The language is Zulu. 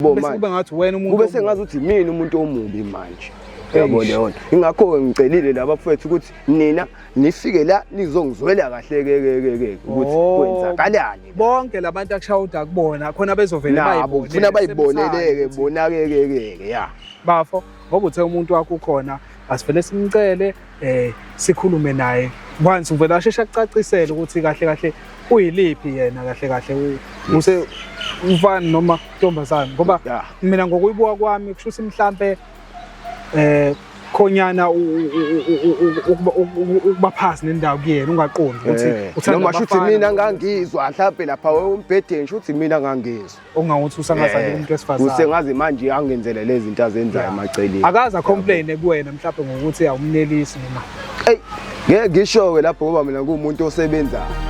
Bo Bese manje. kube ngathi wena umuntu Kube omubi. sengazi ukuthi mina umuntu omubi manje. Yabo leyo nto. Ingakho-ke ngicelile laba bafethu ukuthi nina nifike la nizongizwela kahle ke ke ke ke ukuthi Oh. kwenzakalani. Bonke labantu akushaya uda kubona khona bezovele Nabo bayibonele. kufuna bayiboneleke Sebenzani. bona ke ke ke ke ya. Bafo, ngoba uthe umuntu wakho ukhona, asivele simcele sikhulume naye. Once uvela asheshe akucacisele ukuthi kahle kahle uyiliphi yena kahle kahle use umfana noma ntombazane, ngoba mina ngokuyibuka kwami kusho ukuthi mhlambe khonyana ukuba phasi nendawo kuyena ungaqondi ukuthi uthanda Noma shuthi abafana mina noma ngangizwa mhlambe lapha umbhedeni shuthi mina ngangizwa. Ongangokuthi usangathandi umuntu wesifazane. Usengaze manje angenzele lezi zinto azenzayo emaceleni. Akaze acomplain kuwena mhlawumbe ngokuthi awumnelisi noma. Ey, ngeke ngisho-ke lapho ngoba mina nguwumuntu osebenzayo.